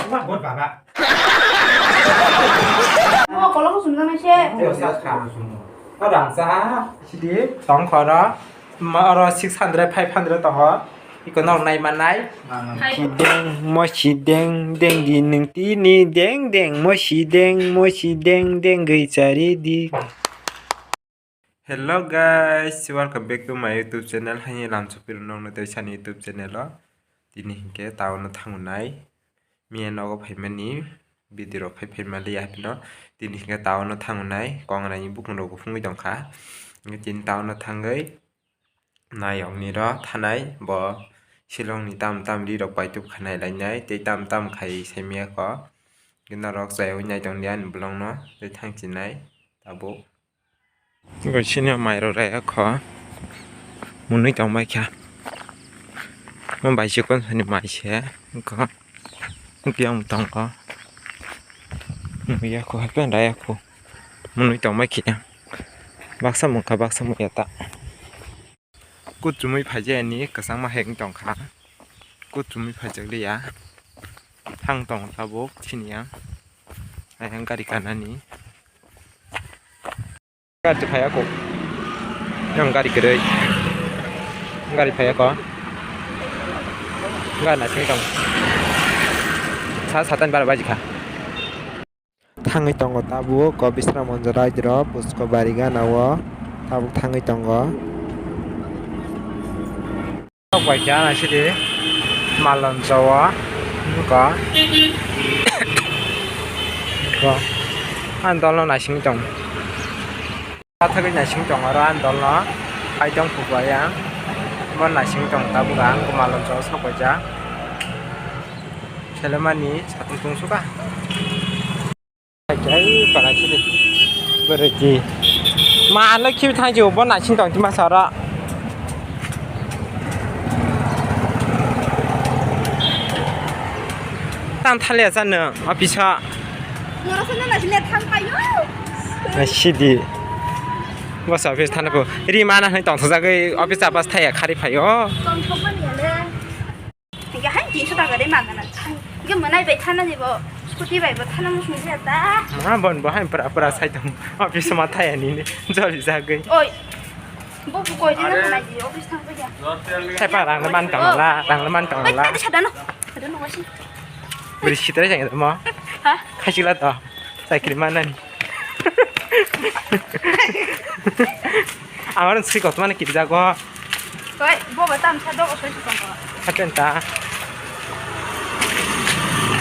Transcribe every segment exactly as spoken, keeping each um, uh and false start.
Baba. Oh, kolok sumjak nai se. Rangsa sidi tong khoro. Ma oro six hundred, five hundred tongo. Iko nok nai manai. Hai. Sideng mo sideng deng di nung tini deng deng mo sideng mo sideng deng gwi chari di. Hello guys, welcome back to my YouTube channel. Haini lamsok piro nokno tei sani YouTube channel o. Tini hinkhe town o thango nai. Miya nogo phaimani video rok phai phaima liya hapino. Tini hinkhe town o thango nai. Kongrai ni bukung rok bo phungwi tongkha. Hinkhe tini town o thangwi nai ongni ro thanai bo Shillong ni tam tam ri rok paitub khanai lainai tei tam tam khai saimaya kho. Hinkhe norok chaywi nai tongdi ani vlog no tei thangchinai tabuk. Bo sini mai rok raya kho. Munui tong bai kha. Mo bai se kon sani mai se. Ko. Kiyang tong ko. Muya ko hapen raya ko. Munui tong bai kha. Baksa mungkha baksa muya ta. Kuchumui phaijani kwchangma heng tongkha. Kuchumui phaijak liya. Thang tong tabuk sini yang. Ayang gari kanani. Gari phai ako. Yang gari kwrwi. Gari phai ako. Gari nasing tong. Sa satan bara baji kha. Thangwi tongo tabuk o Bisramganj raidro Puskobari gana o tabuk thangwi tongo. Tok bai khe ana sidi Malonjo o wngkha. Ko. Ani dolno naisingwi tongo. Pathagwi naisingwi tongo oro ani dolno. Paitong phubai ang. Bo naisingwi tongo tabuk ang Malonjo o sok paijak. Selemani satung tungsukha. Ai, para sidi. Bereki. Ma, ano khibi thangji, bo naising tong, tima sara. Tam thale sa no, apisa. Noro sa no naising le thang payo. Na sidi. Bo sa office thana po. Ri mana hai tong sa jagai office apas thaya khari payo. Tong thok mani le. Hinkhe hai tinso taka de magana. Hinkhe mwnai bai thana ni bo, scooty bai bo thana muchung ya ta. Ma bon bo hai pura pura sai tong. Office ma thaya ni ni. Jori jagwi. Oi. Bo bu koi din na nai di office thang ya. Sai pa rang man tong la, rang man tong la. Oi, tadi sadano. Sadano wasi. Beri sitrai jang mo. Ha? Khasila to. Chakri manani. Amar sui kotomani kirjago. Koi, bobo tam sa dogo soi sukang ko. Haten ta.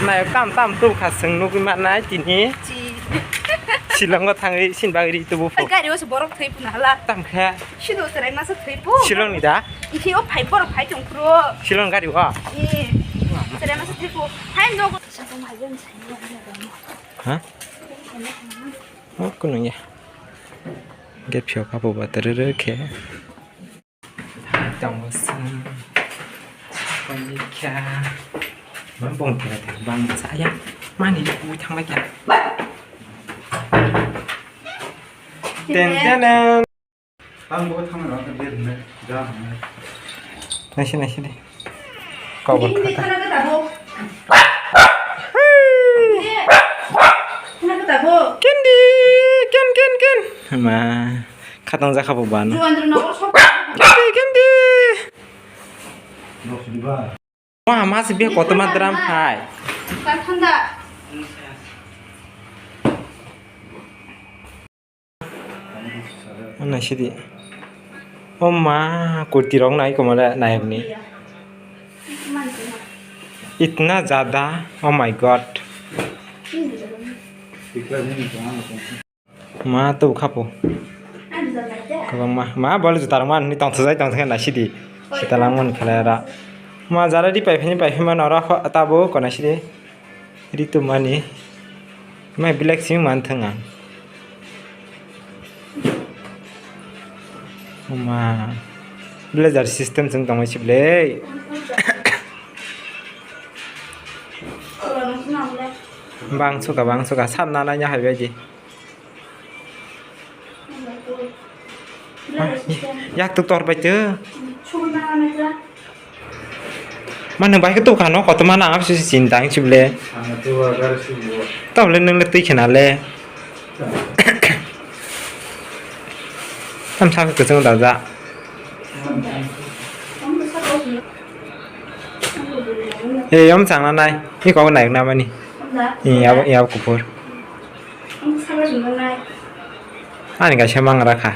Nayok tam tam tu kha seng nugwi manai tini. Chi. Shillong o thangwi sin bagwi ri tubu pho. Gari o se borok thwi puna hala. Tam kha. Shillong serai masa thwi pho. Shillong ni da? Ithi o phai borok phai tong pro. Shillong gari o? Eh. Serai masa thwi pho. Hai nogo. Ha? Oh, kunung ya. Gate phiyok apo ba terere khe. Tongo sini. Konikya. Bang bong tera tera bang saya. Mani bu thang lagi ya. Ten ten. Ang bo thang rok de ne ja ne. Naisi naisi de. Kau berkata. Kendi, ken ken ken. Ma, khatang jakha bo bano. Kendi kendi. Wah, masih biar kotor madram hai. Thanda. Naisidi. O ma, kurti rok nai komole nayokni. Itna jada, oh my God. Ma, to khapo. Kwbangma. Ma, bole juta rok ma, ni tongthajai tongthajai naisidi. Sita langmani khalai ra. Ma, jara di paiphaini paiphaima nora kho, tabo ko naisidi. Ritu mani. Mai black simi man thang ang. Ma. Blazer system sing tongwi sible. Bang suka, bang suka. Sam na nanya hai bai di. Yak tu tor bai tu. Mano bai khe tubkha no kotorma nang abo se chinta ang chible. Ano tuba gar si bo. Tamo le nang le twi khena le. Tam sa kwchwng da ja. Ei, om chang na nai. Ni ko nai na mani. Ei, abo, ei, abo kuphur. Ani kaisa mang rakha.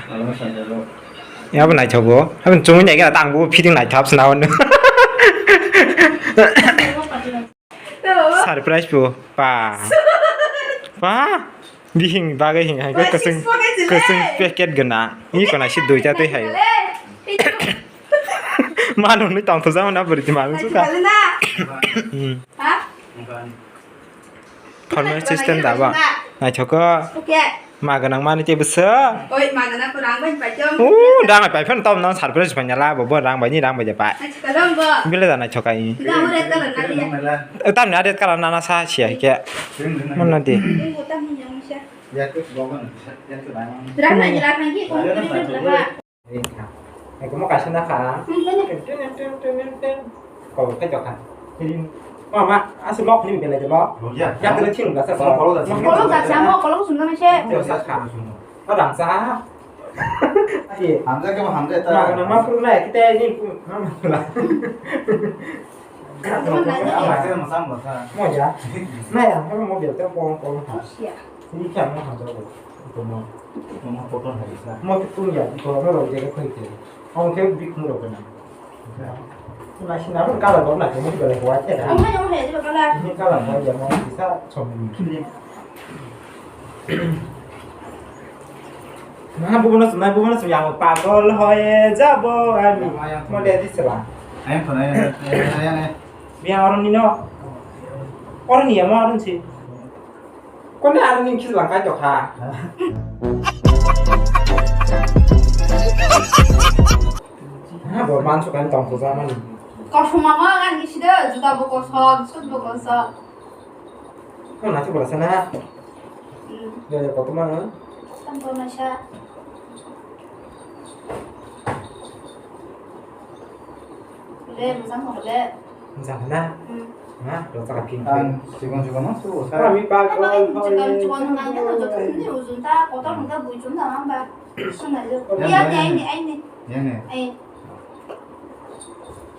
Abo naithogo. Abo chumui nai khe tang bo fitting naithap sna hwnwi. Surprise bo. Pa. Pa. Bihing bagwi hing hai khe kwchwng, kwchwng packet gwnang. Ni kona si duita twi hai. Manung ni tong thujak na bwrwi ti manung suka. Hmm. Formal system da ba? Naithok khe. Ma gwnang mani tei bwswk. Oi, ma gwnang ko rang bai pai tong. Uh, rang bai pai phano tamo nang surprise pai nala bo, bo rang bai ni rang bai de pai. Naithok ka rang bo. Bile da naithok ka i. Rang red color na dia. Eh, tamni red color nana sa sia khe. Mano di. Rang na ni rang ki ko ni ba. Ekdom kaisa na kha. Hmm, bini. Ten, ten, ten, ten, ten, ten. Kol khai jok kha. Tin. Mama, aswk lok ni belai de lok. Lok ya. Yak le thing da sa. Kol, kol da sa. Kol da sa mo, kol sung na se. Kol sa kha. Kol da sa. Ati. Hamja ke mo hamja ta. Ma, ma, ma, puru na, kita ini, ma, ma, la. Mo ya. Na ya, mo, mo, biar, biar, kol, kol, ha. Siya. Ini kya mo hamja ko. Mo. Mo photo hai sa. Mo tu ya, ko mo ro je ko khoi te. Ong ke bik mo ro na. Na sina ro kala ko na ke mo bale ko ate da. Ang mai ong hai je kala. Ni kala mo ya mo bisa chom ni. Na bu na sina bu na sina yang pagol hoye jabo ani. Mo de di sela. Ayang to na ya. Ayang ayang. Biang orang ni no. Orang ni ya mo orang si. Kone aro ni khis langkai to kha. Ha, bo man su kan tong to sa mani. Kosom mama kan kisi de, juta bo kosom, sut bo kosom. Ko na chu bola sana. Hmm. Ya, ya, kotom mana? Tam to na sa. Le, mujang ko le. Mujang na? Hmm. Na, lo ta pin. Ang chikon chikon no su sa. Kami pa ko. Chikon chikon na ya no joto ni ujun ta kotor muta bujun na amba. Suna jo. Ya, ya, ya, ya. Ya ni, ya ni. Ai.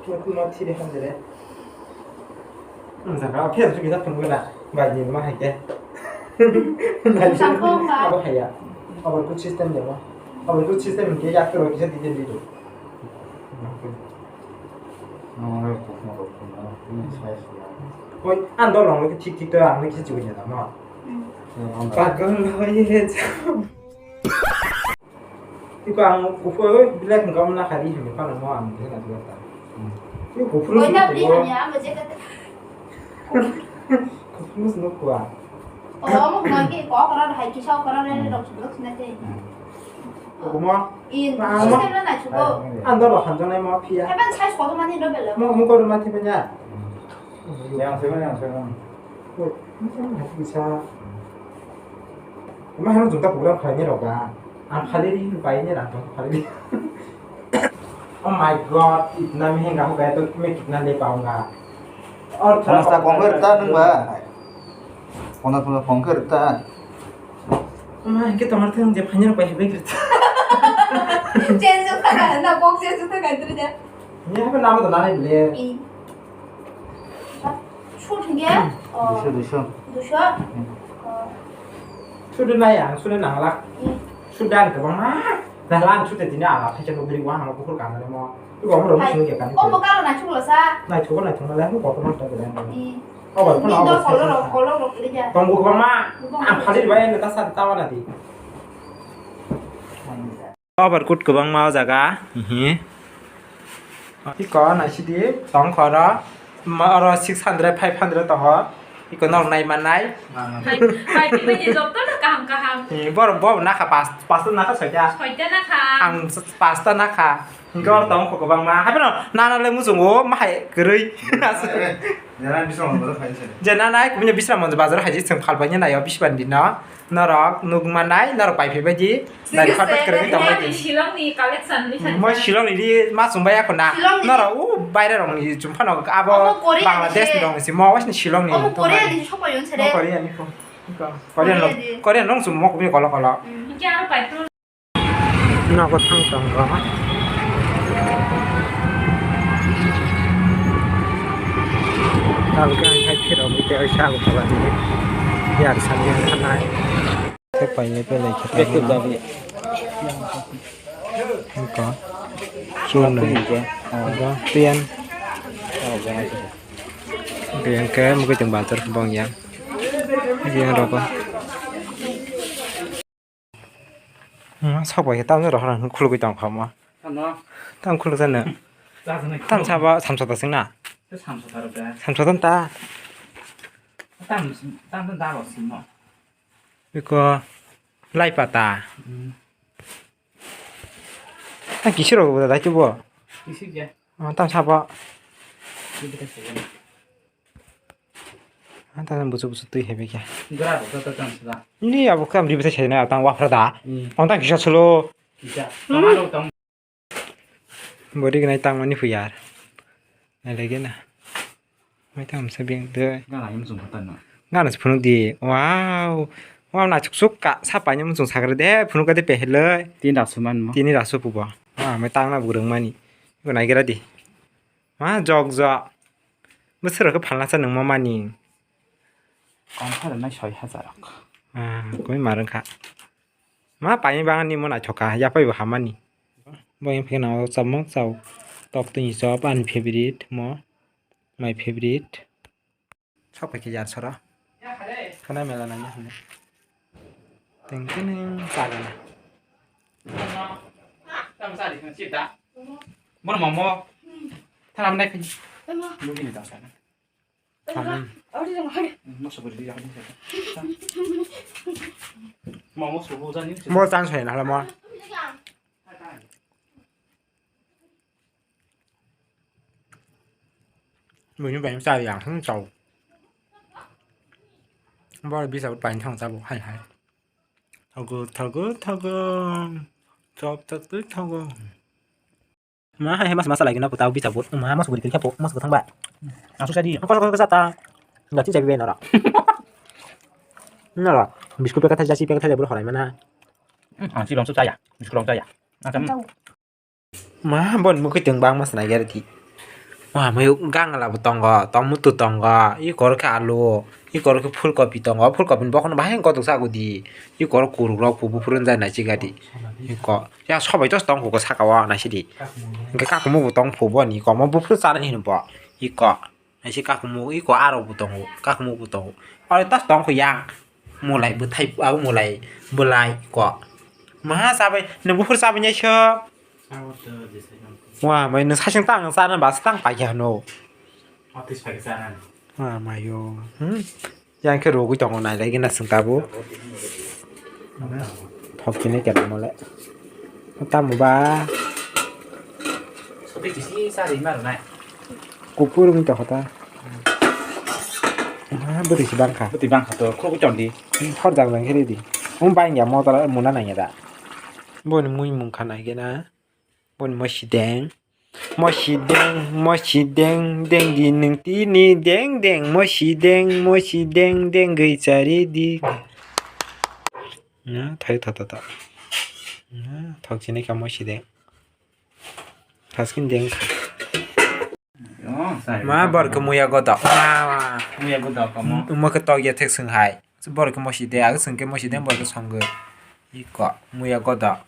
Mo, mo thiri hamjere. Mujang ka phel chu kita phun guna. Bai ni ma hai ke. Mujang ko ba. Abo hai ya. Abo ku system ya ba. Abo ku system ke ya ko kisa di di di. Oi, ang dol rong thik thik to ang kisa chibui na mo. Pagol hoye jabo. Iko ang kuphur oi black hwnkha omo nakha ri hwnwi phano mo ang khe na dwar ta. Iko kuphur. Oi na bri hanya ang je kata. Kuphur no sinok kwa. Oh, mo hwnka khe kok oro hai kisa kok oro re rok sumlok sina te. Kumo. In system na nai chuko. Ang doro hanjang nai mo phiya. Hai ban size koto mani do bela. Mo mo koto mati banya. Yang sebe yang sebe. Ko mo sa na kisa. Ema heno junta program khlaini rok ba. Ang khali ri hin pai ni rang tong khali ri. Oh my God, itna mehenga ho gaya to main kitna le paunga. Aur thoda sa kong kar ta nung ba. Kona kona kong kar ta. Ma, hingke tomar thang je phanyar pai hebai kar ta. Change ta ka na kok change ta ka tri ja. Ni ha na ma to na le. Sud hingke? Duiso, duiso. Duiso? Hmm. Oh. Sud nai ang, sud nang la. Hmm. Sud dan ke bang ma. Dah lan sud tini ala, thai chang beri wah, ang bukur kan mo. Tu bang ro sud ke kan. Oh, mo kalo na chukla sa. Nai chukla, nai chukla, nai mo kotor ta de. Hmm. Oh, bang, ni do kolo ro, kolo ro kiri ja. Tong bu bang ma. Ang khali bai ne ta sa ta wa na di. Overcoat kwbangma o jaga. Hihi. Iko naisidi tong khoro. Ma oro six hundred, five hundred tongo. Iko norok nai mannai. Hai, hai, tini joto no kaham, kaham. Hi, borok bo nakha pas, pasta nakha soita. Soita nakha. Ang pasta nakha. Hwnkhe oro tong kho kwbangma. Haphano nana le muchungo ma hai kwrwi. Jana Bisramganj bazar hai se. Je nana kubuni Bisramganj bazar hai se chwng phalbaini naio bisbandi no. Norok nukmanai, norok pai phaibaidi. Nai phat phat kwrwi tongbaidi. Shillong ni collection ni. Mo Shillong ni di ma chumbai akho na. Shillong ni. Norok u baire rok ni chumphano abo Omo Korea ni Bangladesh se. Ni rok ni si mo wasni Shillong ni. Omo Korea ni sopai yun sere. Mo Korea ni ko. Korean rok, Korea di. Korean rok chum mo kubuni kolo kolo. Hmm. Hwnkhe aro pai phuru. Nogo thang tongo. Tabuk ang khai phirogwi tei oisa Agartala ni yar sari ang thanai. Tei paini belai khe tongo. Eko. Chunai. Eko. Tiyan. Tiyan khe mukui tong bazar bong yang. Tiyan rogo. Hmm, sok bai khe tamni rohor ang khulugwi tong kha mo. Tamo? Tam khuluk jani. Tam sabo samsa ta singna. Samsa ta rok da. Samsa ta ta. Tam, tam da rok singmo. Biko lai pata. Hmm. Tam kisi rok da dai tubo. Kisi je. Oh, tam sabo. Kisi je. Ang tang busu busu twi hai bai khe. Gra bo ta tang sida. Ni abo kam ri bwthai sai na tang wafra da. Hmm. Ang tang kisa solo. Kisa. Tong aro tong. Body gnai tang mani phu yar. Nai lagi na. Mai tang sa bing de. Gana yum sum khatan na. Gana se phunuk di. Wow. Wow, na chuk chuk ka sa pa nyum sum sakre de phunuk ka de pehle. Tin da suman mo. Tini da su pu bo. Ah, mai tang na burung mani. Ko nai gra di. Ma jok jok. Bwswk rok khe phalna cha nung ma mani. Kong kha rwnai soi hajar rok. Ah, koi mar wngkha. Ma paini bagani mo naithok kha, yapai bo hamani. Bo wng phikna o chapmung chao. Tok twi chop ani favorite mo. My favorite. Sok pai khe yar sora. Khana mela nang ya hwnwi. Teng teng cha gana. Bono mamo. Thana mnai khai. Lugini da sana. Thana. Moso bori ya. Mamo so bo jani. Mo chan sai na hala mo. Buini bai cha yang thang chau. Bo bisa bai thang cha bo hai hai. Thago, thago, thago. Chop, chop, thago. Ma hai hai mas mas lagi na puta bisa bot. Ma mas guri kya po, mas gotang ba. Asu sadi. Ko ko ko sata. Nda tin jabi nora. Nora. Biskut packet jasi packet jasi bol horai mana. Ang si long su chaya. Biskut long chaya. Macam. Ma, boni mukhuitwng bangma se naigerdi. Ma, mayo gangla bo tongo, tomutu tongo, iko oro khe alu, iko oro khe phulkopi tongo, phulkopi ni bokhorno bahai wng kotok sa gudi, iko oro kurukrok bo buphuru wng jai naisigadi. Iko ya sobai to tong khugo saka o naisidi. Hwnkhe kakumuk bo tong khu boni iko omo buphuru chanai hino bo iko. Naisi kakumuk iko arok bo tongo, kakumuk bo tongo. Oro tas tong kho yang. Mulai bwthai abo mulai bwlai ko. Maha chabai nwng buphuru chabai nai so. Wa mai nwng sasing tang chana ba tang pai kha no. Wa mayo. Hmm. Yang khe rogwi tongo nai lai gina sung tabu. Thok chini kela mole. Tamo ba. Sotwi kisi sa ri ma rwnai. Kupur wngwi tongkha ta. Ah, bwtwi se bangkha. Bwtwi bangkha to, khulugwi tong di. Hor jang jang khe ridi. Wng bangya motor muna nangya da. Boni mui mungkha naigena. Boni mosideng. Mosideng, mosideng, deng di nwng tini deng deng. Mosideng, mosideng, deng gwi chari di. Na, thai tha tha tha. Na, thok chini ka mosideng. Thaskin deng kha. Ma borok muya goda. Ma. Muya goda kamo. Mo khe tok ya thek swng hai. Borok mosi de, aga swng khe mosi de, borok song gwi. Iko muya goda.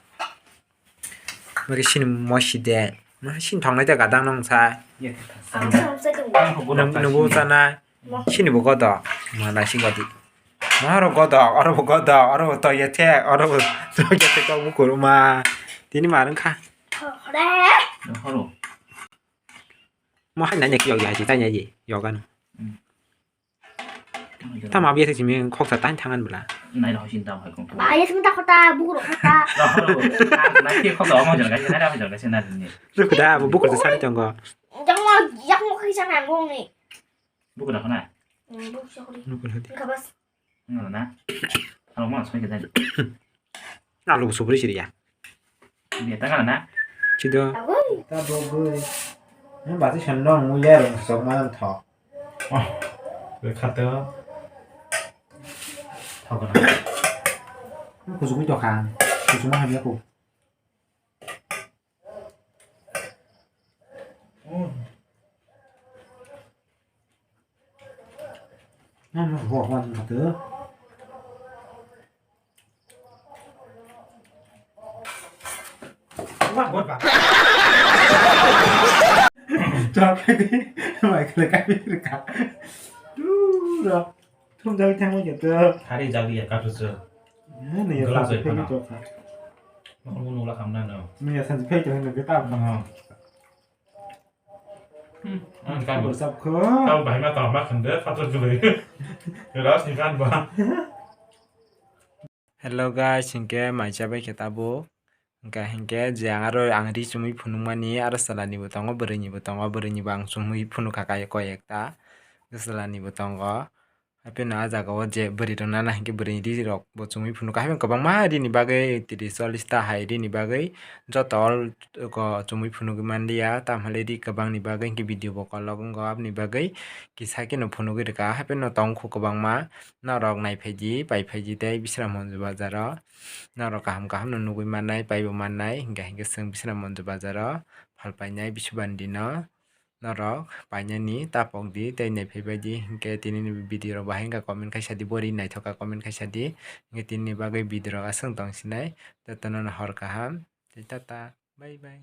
Mo khe sini mosi de. Ma sini thong nai de gadang nong sa. Nung nung chanai. Sini bo goda. Ma nai si gadi. Ma oro goda, oro bo goda, oro bo tok ya thek, oro bo tok ya thek kok bukur ma. Tini ma rwng kha. Horo. Mo hai nanya kiyok ya, hai si tanya ye, yoga no. Hmm. Tamo abiya se simi khoksa tain thangan bwla. Nai rok sin tam hai kong. Ba, yes, minta kota, buku rok kota. Rok rok. Nai ke khoksa omo jor gaisa, nai rok jor gaisa, nai ni. Rok da, abo buku rok sari tongo. Yang mo, yang mo kisa nang gong ni. Buku rok na. Hmm, buku sakuri. Buku rok. Enggak, Bas. Enggak na. Kalau mau soi kita. Alu bo subri siri ya. Ini tengah na. Chido. Agoi. Ta dogoi. Ini bati sendong mulia rong sok mana tho. Oh, lekha to. Tho kana. Ini kusuk itu kan. Kusuk mana dia ku. Oh. Nang hok hok hok. Wah, buat, Pak. Chok, Michael kami reka. Duh, dah. Thum jagwi thangwi khe to. Hari jagwi ya katu se. Eh, ni ya Golak sa jai phai phana. Chok kha. Nokol nula khamna no. Ni ya sa phai chok ni kita. Oh. Hmm. Ang kan. Bo sab kho. Tau bahai ma tau ma khande, phator juli. Ras ni kan ba. Hello guys, hinkhe mai chabai khe tabuk. Hinkhe, hinkhe je ang aro ang ri chumui phunukmani aro chwla nibo tongo, bwrwi nibo tongo, bwrwi nibo ang chumui phunukha kaya koi ekta. Chwla nibo tongo. Hapheno ah jaga o je bwrwi rok nana hinkhe bwrwi ri rok bo chumui phunukha. Hapheno kwbangma ri ni bagwi tris chollish ta hai ri ni bagwi joto all chumui phunugwi manliya. Tamhale ri kwbang ni bagwi hinkhe video bo kolok wngo, aboni bagwi kisa kheno phunugwi rwkha. Hapheno tongkhu kwbangma norok naiphaidi, paiphaidi tei Bisramganj bazar o. Norok kaham kaham no nugwi mannai, paibo mannai, hinkhe hinkhe chwng Bisramganj bazar o phal painai Bisubandi no. Norok painani ta pokdi tei naiphaidi, hinkhe tini ni video rok bahai wngkha comment khaisa di, bori naithok kha comment khaisa di, hinkhe tini ni bagwi video rok aswk tong sinai, jotono no hor kaham tei tata, bye bye.